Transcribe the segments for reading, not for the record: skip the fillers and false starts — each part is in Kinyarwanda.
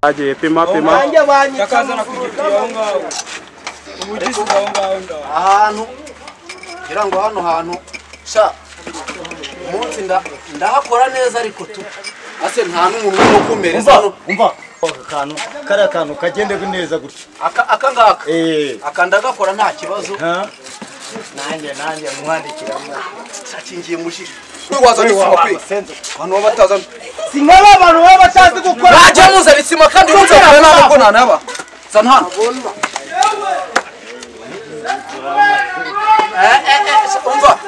Agiye pima pima. Takazana kugipira aho ngaho. Ubugizi aho ngaho ndaho. Ahantu ngira ngo hano hantu sha umunsi ndahakora neza ariko tu. Ase nta n'umuntu wo kumereza hano. Umva akantu kari akantu kagende neza gutya. Aka ngaka. Aka ndagakora nta kibazo. Nanjye mwandikiramo. Sakingiye mujisho. Waza n'isima pe. Abantu bataza. Sinkaba abantu baba batazi gukora. Najya muzana isima kandi muzana ntabwo nanaba. Zana hano. Umva.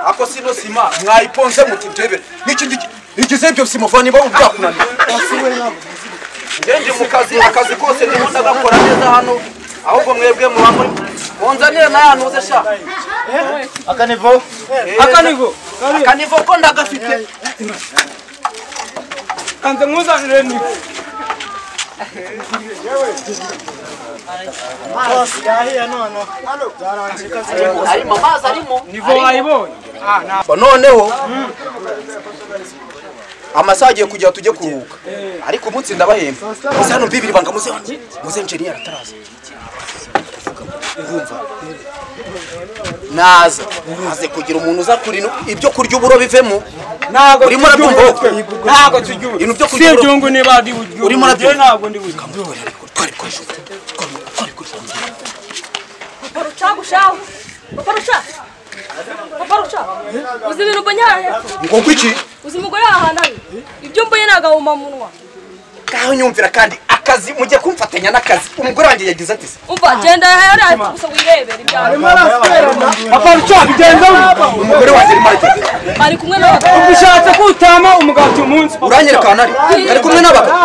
Ako sino sima mwayiponze muti ndebere. Niki ngiki igize ibyo sima vani ba ubyakunaniye. Ngenje mu kazi akazi kose ndimo ndagakora neza hano. Ahubwo mwebwe muba muri munzanire nayantu uze sha. Akanivo. Akanivo. Akanivo ko ndagafite. Kanze muzanire nivo. Arimo amazi arimo. Nivo wayibonye. Noneho amasaha agiye kujya tujye kuruhuka. Ariko umunsi ndabahemba. Muze hano mbibiri banga muze hano. Muze engineer ataraza. Urumva. Naza aze kugira umuntu uza kuri ibyo kurya uburo bivemo. Ntago urimo urabyumva. Ntago tujya. Ibintu byo kurya byungu niba ndi buryo. Urimo urabyumva ntabwo ndi buryo. Twari koresho. Twari koresho. Parucha gushaho. Parucha. Parucha. Uzi ibintu mbonye hano. Ngo kwiki? Uzi umugore ahantu ari. Ibyo mbonye nagahuma munwa. Kaho nyumvira kandi akazi mujye kumfatanya n'akazi. Umugore wanjye yagize ati se. Umva genda hari gusa wirebera ibyawe. Parucha bigenza umugore wanjye ari marite. Ari kumwe n'abagabo. Ubushatse kutama umugati umunsi. Uranyereka ari. Ari kumwe n'abagabo.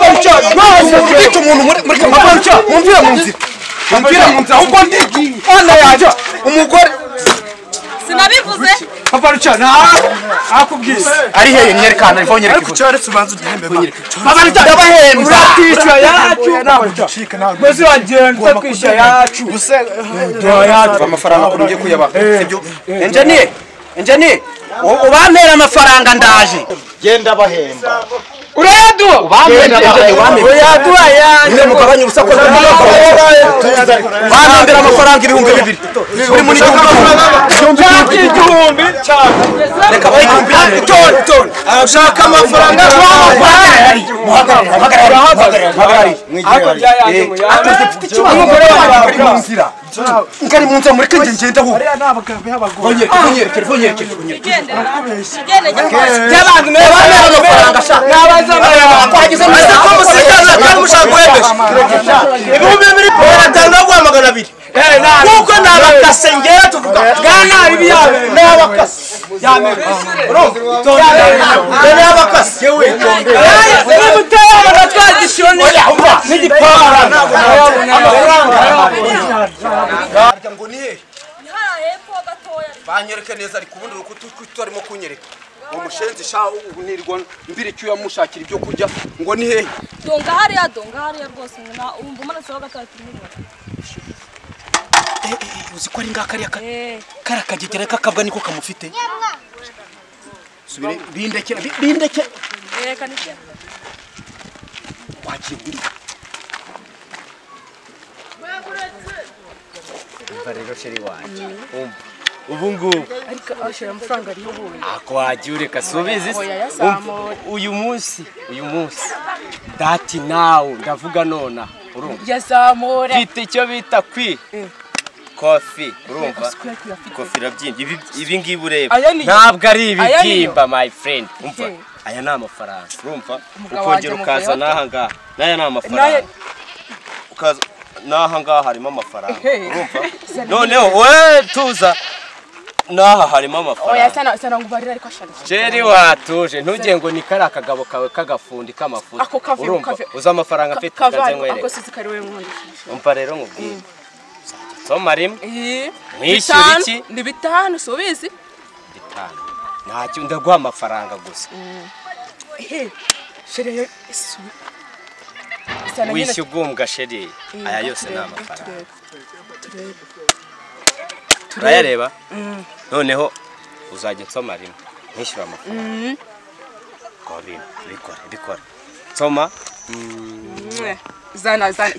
Parucha rwose umuntu muri Parucha mumvira mu nzira. Mumvira mu nzira ahubwo ndi. Ana yaje umugore sinabivuze. Parucha na akubwiye. Ari hehe nyerekana ivo nyereka. Ariko cyaretse ubanza uduhembe. Parucha ndabahemba. Uratishwa yacu. Mwezi wagenda twisha yacu. Amafaranga ko ngiye kuyabaha. Sibyo? Engineer, engineer, ubampera amafaranga ndaje. Genda bahemba. Urayaduha. Ubampera urayaduha yanjye. Mugabanye urusaku. Bampera amafaranga 2000. Buri muri 1000 cyane. Reka bayi 1000. Ton. Ushaka amafaranga muhagarare. Ariko byayanjye muyabe. Umugore wanjye ari mu nzira. Ngari mu nzira muri kenge ngenda ho. Ariya nabagabo y'abagore. Nyereke. Igende jya kwa. Y'abantu Bampera amafaranga sha. Nabaza Kwagize Ese ko musigana kandi mushaka guhembesha. 2500 guha 200. Kuko nabakase ngera tuvuga. Bwana ibi yabe. Nabakase. Yame. Urumva? Nabakase. Yewe. Niba utayabona twagishone n'igipara. Amafaranga. Ngo ni hehe? Ni hariya hepfo gatoya. Banyereke neza ariko ubundi rukutu arimo kunyereka. Umushenzi sha ubu nirwa mbiri cyo yamushakira ibyo kurya ngo ni hehe? Donga hariya rwose na umva umanutseho gatoya tumubona. Uzi ko ari ngaka ari karakagegera kakabwa niko kamufite. Subire bindekera bindeke. Reka nike. Wakiguri. Umva rero sheri wanjye. Umva. Ubu ngubu ariko ashira amafaranga ari ubuye. Ako wagiye ureka subizi. Uyu munsi dati nawe ndavuga nona urumva. Yazamura. Mfite icyo bita kwi. Kofi urumva. Kofi irabyimba ibi ngibi ureba. Ntabwo ari ibibyimba my friend. Umva aya ni amafaranga urumva. Ukongera ukaza n'aha ngaha. N'aya ni amafaranga. Ukaza n'aha ngaha harimo amafaranga urumva. Noneho we tuza n'aha harimo amafaranga. Oya sana ngubarira ariko ashana. Jerry watuje ntugenge ngo ni kari akagabo kawe kagafundi k'amafuta. Urumva uza amafaranga afite kaze nkwereke. Ako sizi kari we nkunda. Umva rero nkubwire. Soma rimwe. Mwishyura iki? Ni 5 subizi. 5. Ntacyo ndaguha amafaranga gusa. Sheri isu. Wishyugumbwa sheri aya yose ni amafaranga. Turayareba? Noneho uzajya nsoma rimwe. Mwishyura amafaranga. Bikora. Soma. Zana zana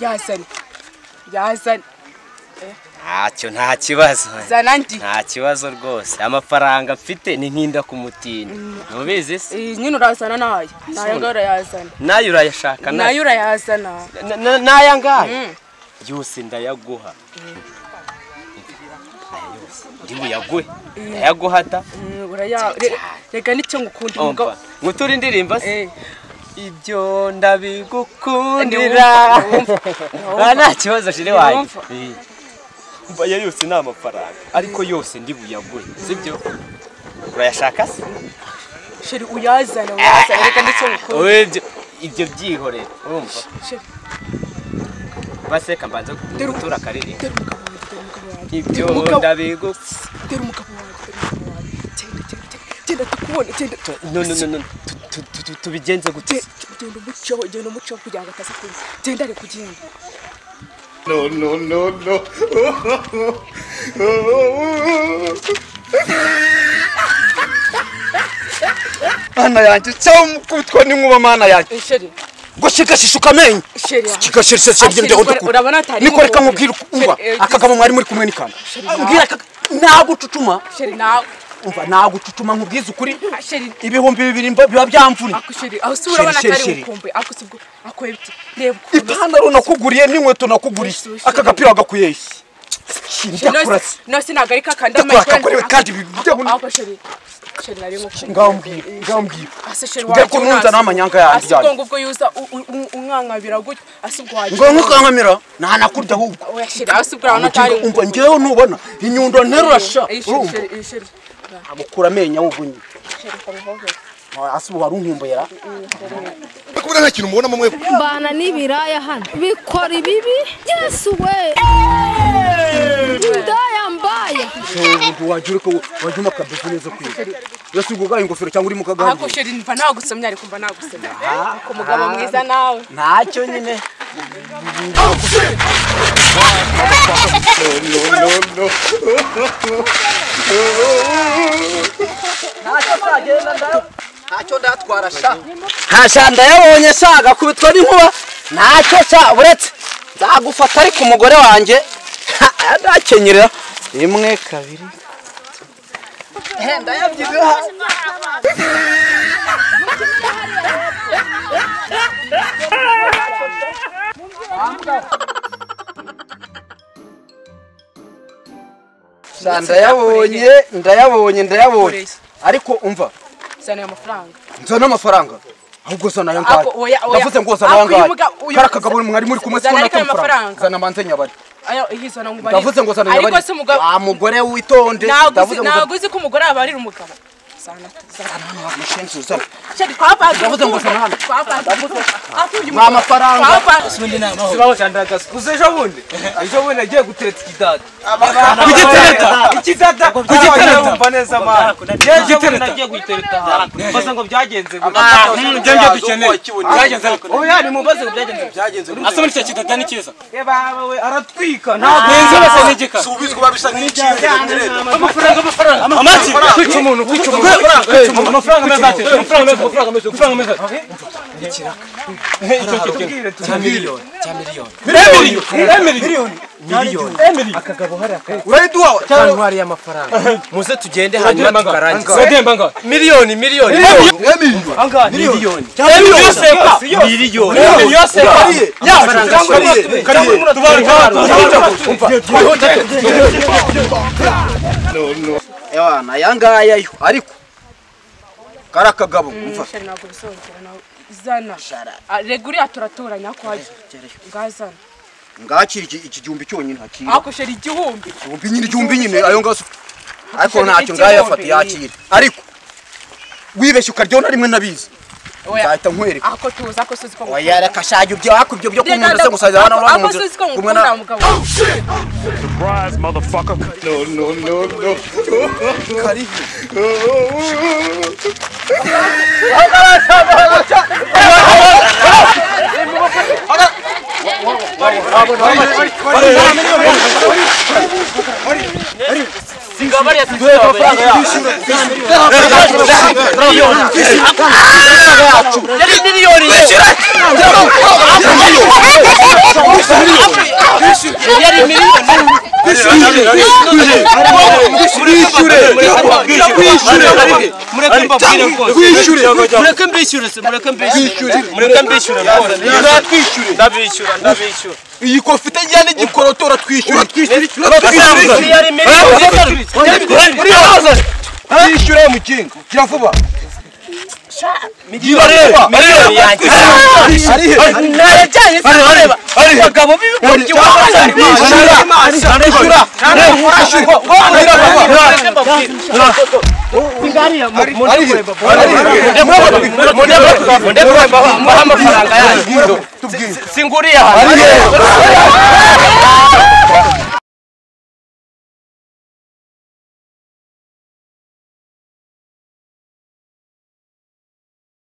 yazana. Yazana. Ntacyo nta kibazo. Zana ndi. Nta kibazo rwose. Amafaranga mfite ni nkinda kumutindi. Nubizi se? Nyine urazana nayo. Nayo ngayo urayazana. Nayo urayashaka nayo. Nayo urayazana. Naya ngayo. Yose ndayaguha. Aya yose. Ndi buyaguhe. Ndayaguhata. Uraya rega nicyo ngukunda umugabo. Ngutura indirimbo se? Ibyo ndabigukundira. Nta kibazo shire wanjye. Mba yose ni amafaranga ariko yose ndi buyaguhe sibyo? Urayashaka se? Sheri uyazana uyazana reka ndetse ngukunda. Ibyo byihorera urumva. Baseka mbanza gutura akaririmbo. Ibyo ndabigukundira. Umugabo wanjye. Genda tukubone genda. No no no no. Tubigenze gute? Genda umuceho kugira ngo ataza kuza. Genda ari kugenda. No no no no. Mana yanjye cyangwa mukubitwa n'inkuba mana yanjye. Sheri. Ngo shigashishuka amenyo. Shigashishisha ibyo ndakubwira. Urabona atari. Niko reka nkubwira umva akagabo mwari muri kumwe n'ikanda. Mbwira nagucucuma. Sheri nawe. Umva nagucucuma nkubwiza ukuri. 2000 biba byamvunye. Akushiri aho si urabona atari ukumbuye akusubwo akwebye. Reba ipantaro nakuguriye n'inkweto nakuguriye aka gapira gakuye. Ndakurase. No sinagarika kandi amaye kandi ako sheri. Sheri nari ngukumbuye. Ngambwira ngambwira. Ase sheri waje. Ndeko nunza namanyanga yanjye. Asubwo ngubwo yuza umwankabira gutyo asubwo waje. Ngo nkukankamira nta nakurya ahubwo. Oya sheri asubwo urabona atari umva ngewe nubona inyundo nterurasha. Sheri agukura amenya w'ugunye. Asubu warunkumbuyera. Kubona nta kintu mubona mwe. Mbana n'ibiraya hano. Bikora ibibi. Yesu we. Ndaya mbaya. Wajura ko wajuma kabefu neza kwiye. Yesu ugugaye ingofero cyangwa uri mukagamba. Ako sheri mva nagusomye ariko mva nagusomye. Ko mugabo mwiza nawe. Ntacyo nyine. No no no. Ntacyo ndatwara sha. Nta ndayabonye sha gakubitwa n'inkuba. Ntacyo sha uretse nzagufata ariko umugore wanjye ndakenyerera 1 2 ndayabyibuha. Ndayabonye ndayabonye ndayabonye ariko umva zana amafaranga. Nzana amafaranga ahubwo zana aya ngaya. Ndavuze ngo zana aya ngaya. Kara kagabo mwari muri kumwe siko amafaranga. Zana manze nyabari. Ayo ihizana ngubari. Ndavuze ngo zana nyabari. Ariko se umugabo wa mugore witonde. Ndavuze ngo naguzi ko umugore abarira umugabo. Zana zana hano mushenzi zana. Sheri kwapanze. Ndavuze ngo zana hano. Kwapanze. Mwa amafaranga. Sundi nama. Sibaho chandagaza. Uze ejo bundi. Ejo bundi agiye gutereta ikidada. Kugitereta. Ikidada. Kugitereta. Umva neza man. Igitereta agiye gutereta ahantu. Mbaza ngo byagenze gute. Njye dukeneye. Byagenze gute. Oya ni mubaze ngo byagenze. Byagenze gute. Asoma icyo kidada ni cyiza. Yeba we aratwika. Ntabwo nzi bose n'igika. Subizwa babisa nk'ikindi. Amafaranga amafaranga. Amaki. Kwica umuntu kwica umuntu. Amafaranga meza ati. Amafaranga meza amafaranga meza amafaranga meza. Ikiraka. Icyo miliyoni. Cya miliyoni. Miliyoni. Miliyoni. Akagabo hari akagabo. Urayiduha cyangwa ntwari y'amafaranga. Muze tugende hanyuma tukarangiza. Miliyoni miliyoni. Miliyoni. Miliyoni. Miliyoni. Ewana yangaya yo ariko kara kagabo umva. Sheri ntabwo bisongera nawe zana. Reguriya turatoranya ko haje. Ngazana. Ngakira iki gihumbi cyonyine hakira. Ako sheri igihumbi. Igihumbi nyine igihumbi nyine ayo ngaso. Ariko ntacyo ngayafata yakira. Ariko wibeshye ukaryo rimwe nabizi. Nzahita nkwereka. Ako tuza ko suzi ko. Oya reka shaje ibyo akubyo byo kumunda se gusaza hano hano. Ako suzi ko ngukunda mugabo. Surprise motherfucker. No no no no. Kari. Ndabishyura iyi kofi itagira n'igikoroto twishyura twishyura mukingo gira vuba abagabo b'ibigoryi amafaranga yanyu singuriye.